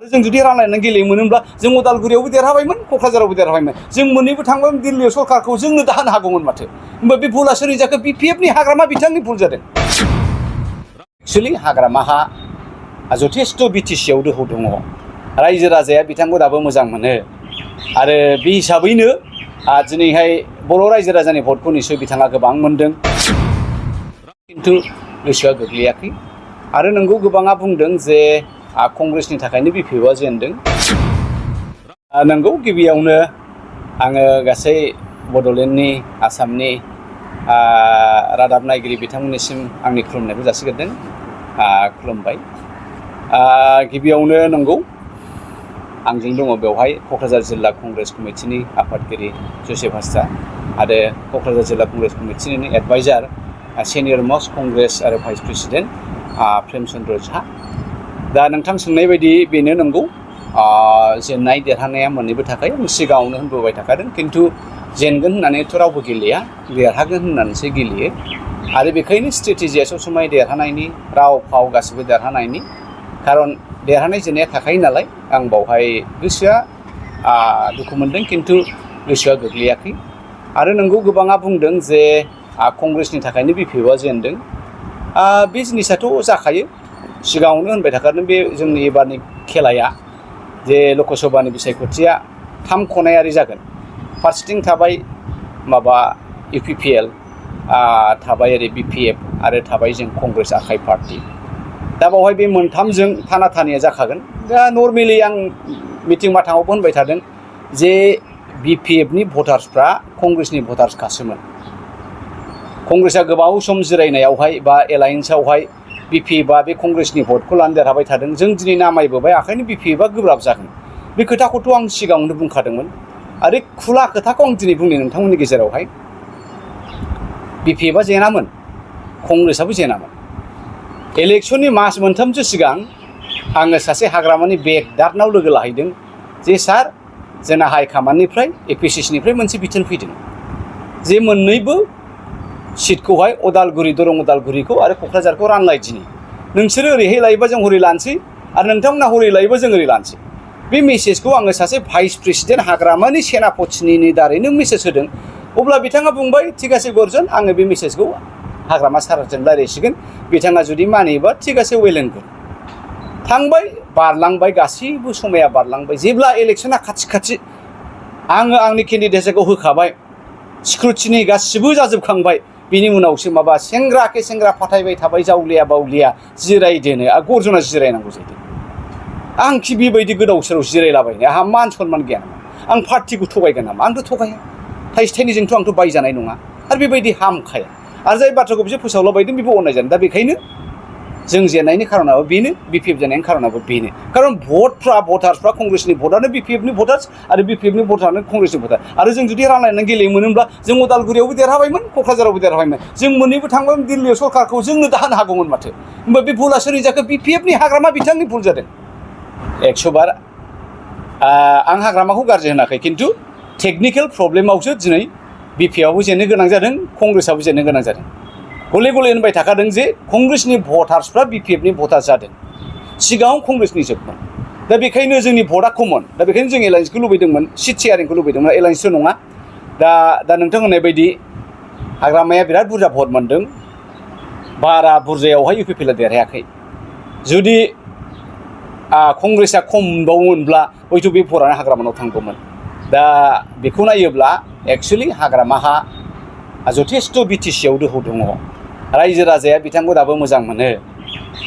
जों जुदि रानलायनानै गेलेयोमोनब्ला जों उदालगुरियावबो देरहाबायमोन क'क्राझारावबो देरहाबायमोन जों मोननैबो थांबाय दिल्लीयाव सरकारखौ जोंनो दाहोनो हागौमोन माथो होमबा बे भुला सोरनि जाखो BPFनि हाग्रामा बिथांनि भुल जादों एक्चुअली हाग्रामाहा जथेस्थ' BTCआव दोहौ दङ रायजो राजाया बिथांखौ दाबो मोजां मोनो आरो बे हिसाबैनो दिनैहाय बर' रायजो राजानि भटखौ निस्सय बिथाङा गोबां मोनदों खिन्थु गोसोआ गोग्लैयाखै आरो नंगौ गोबाङा बुंदों जे कंग्रेसनि थाखायनो BPFआ जेनदों नंगौ गिबियावनो आङो गासै बड'लेण्डनि आसामनि रादाब नायगिरि बिथांमोननिसिम आंनि खुलुमनायखौ जासिग्रोदों खुलुमबाय गिबियावनो नंगौ आंजों दङ बेवहाय क'क्राझार जिल्ला कंग्रेस कमिटिनि आफादगिरि जसेफ हास्रा आरो क'क्राझार जिल्ला कंग्रेस कमिटिनि एडभाइजार सिनियर मस्ट कंग्रेस आरो भाइस प्रेसिडेन्ट प्रेम चन्द्र झा दा नोंथां सोंनाय बायदि बेनो नंगौ जेननाय देरहानाया मोननैबो थाखाय आं सिगाङावनो होनबोबाय थाखादों खिन्थु जेनगोन होननानैथ' रावबो गेलेया देरहागोन होननानैसो गेलेयो आरो बेखायनो स्ट्रेटेजिया सब समाय देरहानायनि राव फाव गासिबो देरहानायनि खारन देरहानाय जेननाया थाखायो नालाय आं बावहाय गोसोआ दुखु मोनदों खिन्थु गोसोआ गोग्लैयाखै आरो नंगौ गोबाङा बुंदों जे कंग्रेसनि थाखायनो BPFआ जेनदों बे जिनिसाथ' जाखायो सिगाङावनो होनबाय थाखादों बे जोंनि एबारनि खेलाया जे लकसभानि बिसायख'थिया 3 खनायारि जागोन फारसेथिं थाबाय माबा UPPL थाबाय ओरै BPF आरो थाबाय जों कंग्रेस आखाइ पार्टी दा बावहाय बे मोनथामजों थानाथानिया जाखागोन दा नर्मेलि आं मिटिं माथाङावबो होनबाय थादों जे BPFनि भटार्सफ्रा कंग्रेसनि भटार्सखासोमोन कंग्रेसआ गोबाव सम जिरायनायावहाय बा एलायेन्सआवहाय BPFआ बे कंग्रेसनि भटखौ लानो देरहाबाय थादों जों दिनै नामायबोबाय ओंखायनो BPFआ गोब्राब जागोन बे खोथाखौथ' आं सिगाङावनो बुंखादोंमोन आरो खुला खोथाखौ आं दिनै बुंनि नोंथांमोननि गेजेरावहाय BPFआ जेनामोन कंग्रेसआबो जेनामोन इलेक्शननि मास मोनथामसो सिगां आङो सासे हाग्रामानि बेगदारनाव लोगो लाहैदों जे सार जोंना हाइकामान्डनिफ्राय APCCनिफ्राय मोनसे बिथोन फैदों जे मोननैबो सिटखौहाय उदालगुरि दरं उदालगुरिखौ आरो क'क्राझारखौ रानलाय दिनै नोंसोरो ओरैहाय लायोबा जों हरै लानोसै आरो नोंथांमोना हरै लायोबा जों ओरै लानोसै बे मेसेजखौ आङो सासे भाइस प्रेसिडेन्ट हाग्रामानि सेनापतिनि दारैनो मेसेज होदों अब्ला बिथाङा बुंबाय थिग आसे गर्जन आङो बे मेसेजखौ हाग्रामा सारजों रायज्लायसिगोन बिथाङा जुदि मानियोबा थिग आसे वेल एन्ड गुड थांबाय बारलांबाय गासैबो समाया बारलांबाय जेब्ला इलेक्शना खाथि आङो आंनि केन्डिडेटखौ होखाबाय स्क्रुटिनि गासिबो जाजोबखांबाय बिनि उनावसो माबा सेंग्राखे सेंग्रा फाथायबाय थाबाय जावलिया बावलिया जिरायदोनो गर्जना जिरायनांगौ जाहैदों आंखि बेबायदि गोदाव सोराव जिरायलाबायनो आंहा मान सनमान गैया नामा आं पार्टिखौ थगायगोन नामा आंथ' थगाया थाइसे थाइनैजोंथ' आंथ' बायजानाय नङा आरो बेबायदि हामखाया आरो जाय बाथ्राखौ बिसोर फोसावलाबायदों बेबो अननायजानो दा बेखायनो जों जेननायनि खारनाबो बेनो BPF जेननायनि खारनाबो बेनो खारन भटार्सफ्रा कंग्रेसनि भटारनो BPFनि भटार्स आरो BPFनि भटारानो कंग्रेसनि भटार आरो जों जुदि रानलायनानै गेलेयोमोनब्ला जों उदालगुरियावबो देरहाबायमोन क'क्राझारावबो देरहाबायमोन जों मोननैबो थांबाय दिल्लीयाव सरकारखौ जोंनो दाहोनो हागौमोन माथो होमबा बे भुला सोरनि जाखो BPFनि हाग्रामा बिथांनि भुल जादों 100 बार आं हाग्रामाखौ गाज्रि होनाखै खिन्थु टेकनिकेल प्रब्लेमावसो दिनै BPFआबो जेननो गोनां जादों कंग्रेसआबो जेननो गोनां जादों गले गले होनबाय थाखादों जे कंग्रेसनि भटार्सफ्रा BPFनि भटार जादों सिगाङाव कंग्रेसनि जोबमोन दा बेखायनो जोंनि भटआ कमन दा बेखायनो जों एलायेन्सखौ लुबैदोंमोन सिट शेयारिंखौ लुबैदोंमोन एलायेन्सथ' नङा दा नोंथां होननाय बायदि हाग्रामाया बिराद बुरजा भट मोनदों बारा बुरजायावहाय UPPLआ देरहायाखै जुदि कंग्रेसआ खम मोनबावोमोनब्ला हयथ' बे भटआनो हाग्रामानाव थांगौमोन दा बेखौ नायोब्ला एक्चुअलि हाग्रामाहा जथेस्थ' BTCआव दोहौ दङ रायजो राजाया बिथांखौ दाबो मोजां मोनो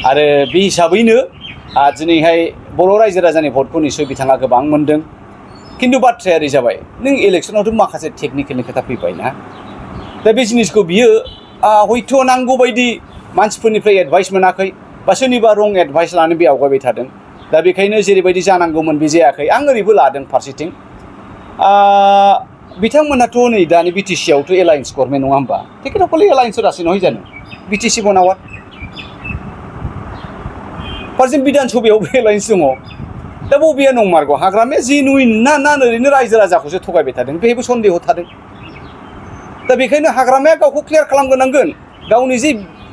आरो बे हिसाबैनो दिनैहाय बर' रायजो राजानि भटखौ निस्सय बिथाङा गोबां मोनदों खिन्थु बाथ्राया ओरै जाबाय नों इलेक्शनावथ' माखासे टेकनिकेलनि खोथा फैबाय ना दा बे जिनिसखौ बियो हयथ' नांगौ बायदि मानसिफोरनिफ्राय एडभाइस मोनाखै बा सोरनिबा रं एडभाइस लानो बे आवगायबाय थादों दा बेखायनो जेरैबायदि जानांगौमोन बे जायाखै आं ओरैबो लादों फारसेथिं बिथांमोनाथ' नै दानि BTCआवथ' एलायेन्स गभर्नमेन्ट नङा होमबा टेकनिकेलि एलायेन्स रासि नहय जानो BTC बनावा फारसेथिं बिधान सभायावबो एलायेन्स दङ दा बबेया नंमारगौ हाग्रामाया जेनुइन ना ओरैनो रायजो राजाखौसो थगायबाय थादों बेहायबो सन्देह थादों दा बेखायनो हाग्रामाया गावखौ क्लियार खालामग्रोनांगोन गावनि जे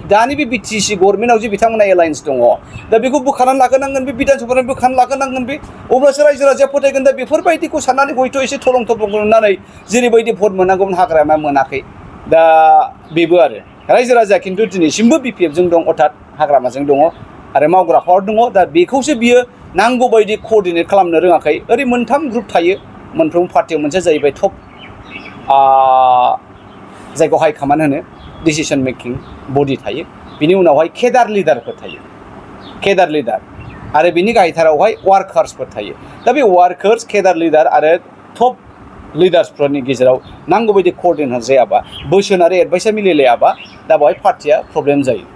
दानि बे BTC गभर्नमेन्टआव जे बिथांमोना एलायन्स दङ दा बेखौ बोखारनानै लाग्रोनांगोन बे बिधान सभानिफ्राय बोखारनानै लाग्रोनांगोन बे अब्लासो रायजो राजाया फोथायगोन दा बेफोरबायदिखौ साननानै हयथ' एसे थलं थलं नुनानै जेरैबायदि भट मोननांगौमोन हाग्रामाया मोनाखै दा बेबो आरो रायजो राजाया खिन्थु दिनैसिमबो BPF जों दं अर्थात हाग्रामाजों दङ आरो मावग्राफोर दङ दा बेखौसो बियो नांगौ बायदि कोअर्डिनेट खालामनो रोङाखै ओरै मोनथाम ग्रुप थायो मोनफ्रोम पार्टियाव मोनसे जाहैबाय टप जायखौ हाइकमान्ड होनो डिसिसन मेकिं बडि थायो बिनि उनावहाय केडार लिडारफोर थायो केडार लिडार आरो बिनि गाहायथारावहाय वार्कार्सफोर थायो दा बे वार्कार्स केडार लिडार आरो टप लिडार्सफोरनि गेजेराव नांगौ बायदि कोअर्डिनेट जायाबा बोसोन आरो एडभाइसआ मिलायलायाबा दा बेवहाय पार्टिया प्रब्लेम जायो